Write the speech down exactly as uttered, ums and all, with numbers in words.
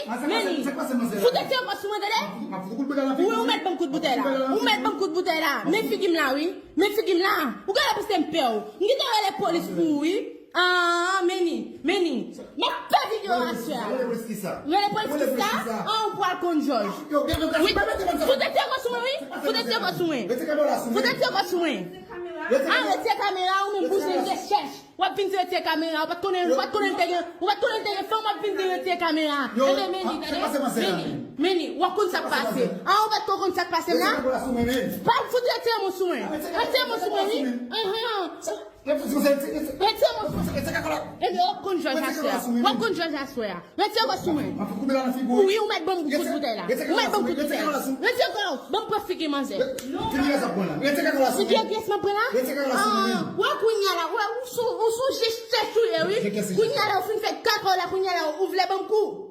Meni, fout retire kò sou mwen, tande? Wi, ou mèt ban m kout boutèy la. Ou mèt ban m kout boutèy la. Men figi m la, wi. Men figi m la. Ou genlè panse m pè w. M gentan rele polis pou ou, wi. Ah, Meni, Meni. M ap fè videyo aswè a. Rele polis kisa? Ah, ou pral konn jòj. Wi. Fout retire kò sou mwen, wi. Fout retire kò sou mwen. Fout retire kò sou mwen. Ah, retire kamera, ou menm bouje, m te chèch. W ap vin di retire kamera, ou pa t konnen, ou pa t konnen l te gen, ou pa t konnen l te gen fanm, w ap vin di retire kamera. Enben, Meni, tande, Meni, Meni, w ap konn sa k pase. Ah, ou pa t ko konn sa k pase m la? Pa fout retire men w sou mwen. Retire men w sou mwen, wi. Ahan. Retire men w sou mwen. Enben, w ap konn jòj aswè a. W ap konn jòj aswè a. Retire kò sou mwen. Wi, ou mèt ban m kout boutèy la. Ou mèt ban m kout boutèy la. Retire kò w. Ban m pran figi manzè. Ki pyès ap pran la? Retire kò w la sou mwen. Ki pyès m ap pran la? Retire kò w la sou mwen. Ah, wè kounye a la, wè, ou sou, ou sou jistès ou ye, wi. Kounye a la, ou fin fè kaka w la, kounye a la, ou vle ban m kou.